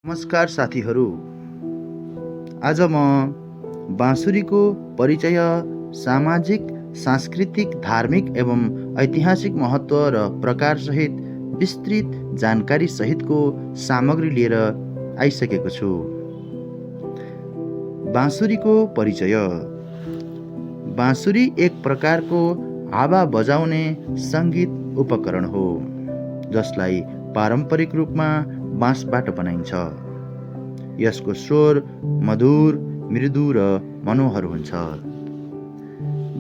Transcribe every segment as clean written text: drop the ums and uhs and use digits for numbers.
नमस्कार साथीहरू। आज म बाँसुरीको परिचय, सामाजिक, सांस्कृतिक, धार्मिक एवं ऐतिहासिक महत्त्व र प्रकारसहित विस्तृत जानकारी सहितको सामग्री लिएर आइसकेको छु। बाँसुरीको परिचय। बाँसुरी एक प्रकारको हावा बजाउने सङ्गीत उपकरण हो जसलाई पारम्परिक रूपमा बाँसबाट बनाइन्छ। यसको स्वर मधुर, मृदु र मनोहर हुन्छ।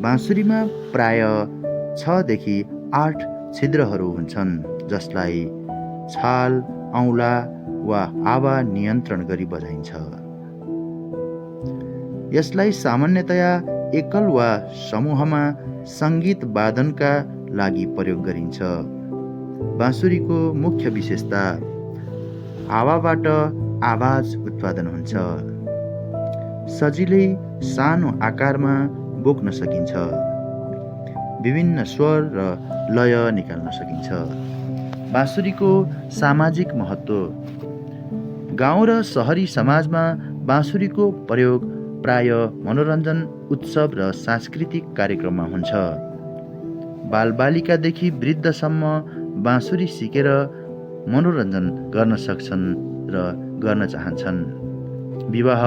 बाँसुरीमा प्राय 6 देखि 8 छिद्रहरू हुन्छन् जसलाई छाल, औँला वा हावा नियन्त्रण गरी बजाइन्छ। यसलाई सामान्यतया एकल वा समूहमा सङ्गीत वादनका लागि प्रयोग गरिन्छ। बाँसुरीको मुख्य विशेषता: हावाबाट आवाज उत्पादन हुन्छ। सजिलै सानो आकारमा बोक्न सकिन्छ। विभिन्न स्वर र लय निकाल्न सकिन्छ। बाँसुरीको सामाजिक महत्त्व। गाउँ र सहरी समाजमा बाँसुरीको प्रयोग प्राय मनोरञ्जन, उत्सव र सांस्कृतिक कार्यक्रममा हुन्छ। बालबालिकादेखि वृद्धसम्म बाँसुरी सिकेर मनोरञ्जन गर्न सक्छन् र गर्न चाहन्छन्। विवाह,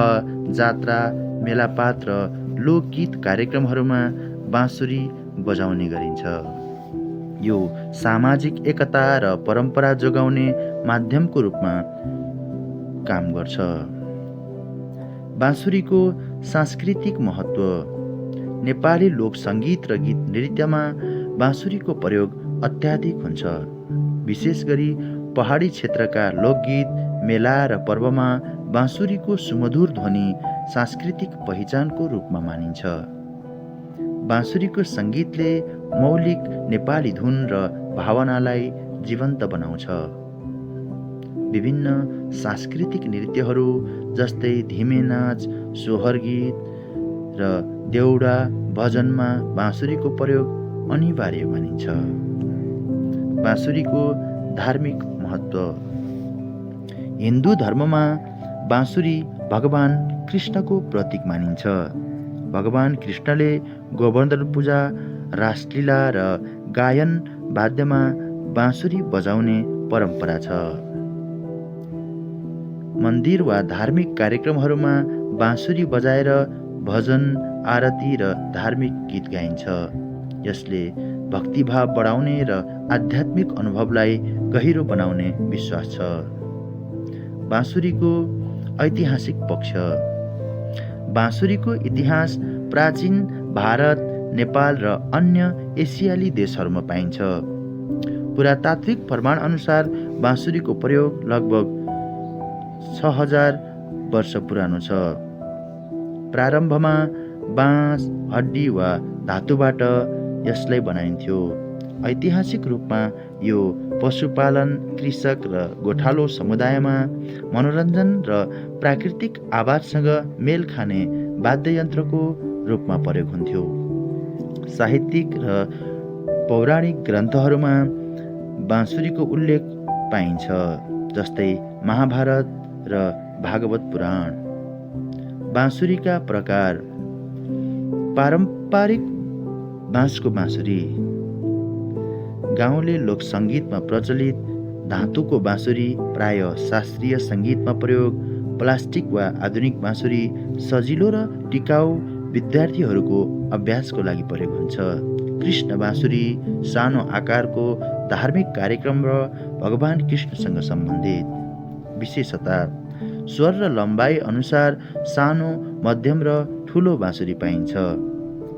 जात्रा, मेलापात र लोकगीत कार्यक्रमहरूमा बाँसुरी बजाउने गरिन्छ। यो सामाजिक एकता र परम्परा जोगाउने माध्यमको रूपमा काम गर्छ। बाँसुरीको सांस्कृतिक महत्त्व। नेपाली लोकसङ्गीत र गीत नृत्यमा बाँसुरीको प्रयोग अत्याधिक हुन्छ। विशेष गरी पहाडी क्षेत्रका लोकगीत, मेला र पर्वमा बाँसुरीको सुमधुर ध्वनि सांस्कृतिक पहिचानको रूपमा मानिन्छ। बाँसुरीको सङ्गीतले मौलिक नेपाली धुन र भावनालाई जीवन्त बनाउँछ। विभिन्न सांस्कृतिक नृत्यहरू जस्तै धिमे नाच, सोहर गीत र देउडा भजनमा बाँसुरीको प्रयोग अनिवार्य मानिन्छ। बाँसुरीको धार्मिक महत्त्व। हिन्दू धर्ममा बाँसुरी भगवान कृष्णको प्रतीक मानिन्छ। भगवान कृष्णले गोवर्धन पूजा, रासलीला र गायन वाद्यमा बाँसुरी बजाउने परम्परा छ। मन्दिर वा धार्मिक कार्यक्रमहरूमा बाँसुरी बजाएर भजन, आरती र धार्मिक गीत गाइन्छ। यसले भक्तिभाव बढाउने र आध्यात्मिक अनुभवलाई गहिरो बनाउने विश्वास छ। बाँसुरीको ऐतिहासिक पक्ष। बाँसुरीको इतिहास प्राचीन भारत, नेपाल र अन्य एसियाली देशहरूमा पाइन्छ। पुरातात्विक प्रमाण अनुसार बाँसुरीको प्रयोग लगभग 6000 वर्ष पुरानो छ। प्रारम्भमा बाँस, हड्डी वा धातुबाट यसलाई बनाइन्थ्यो। ऐतिहासिक रूपमा यो पशुपालन, कृषक र गोठालो समुदायमा मनोरञ्जन र प्राकृतिक आवाजसँग मेल खाने वाद्ययन्त्रको रूपमा प्रयोग हुन्थ्यो। साहित्यिक र पौराणिक ग्रन्थहरूमा बाँसुरीको उल्लेख पाइन्छ, जस्तै महाभारत र भागवत पुराण। बाँसुरीका प्रकार। पारम्परिक बाँसको बाँसुरी। गाउँले लोकसङ्गीतमा प्रचलित धातुको बाँसुरी प्राय शास्त्रीय सङ्गीतमा प्रयोग। प्लास्टिक वा आधुनिक बाँसुरी सजिलो र टिकाउ विद्यार्थीहरूको अभ्यासको लागि प्रयोग हुन्छ। कृष्ण बाँसुरी सानो आकारको धार्मिक कार्यक्रम र भगवान कृष्णसँग सम्बन्धित। विशेषता: स्वर र लम्बाइ अनुसार सानो, मध्यम र ठुलो बाँसुरी पाइन्छ।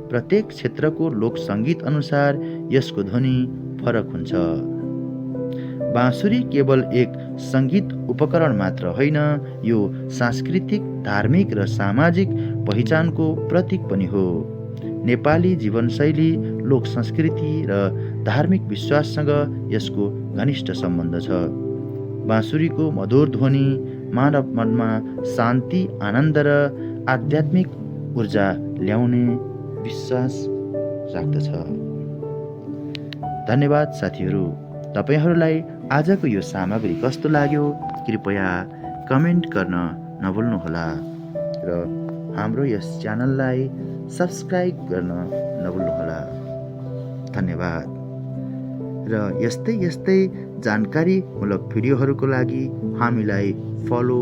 प्रत्येक क्षेत्रको लोकसङ्गीत अनुसार यसको ध्वनि फरक हुन्छ। बाँसुरी केवल एक सङ्गीत उपकरण मात्र होइन, यो सांस्कृतिक, धार्मिक र सामाजिक पहिचानको प्रतीक पनि हो। नेपाली जीवनशैली, लोक संस्कृति र धार्मिक विश्वाससँग यसको घनिष्ठ सम्बन्ध छ। बाँसुरीको मधुर ध्वनि मानव मनमा शान्ति, आनन्द र आध्यात्मिक ऊर्जा ल्याउने विश्वास राख्दछ। धन्यवाद साथीहरू। तपाईहरूलाई आजको यो सामग्री कस्तो लाग्यो कृपया कमेन्ट गर्न नभुल्नुहोला र हाम्रो यस च्यानललाई सब्स्क्राइब गर्न नभुल्नुहोला। धन्यवाद। र यस्तै जानकारीमूलक भिडियोहरूको लागि हामीलाई फलो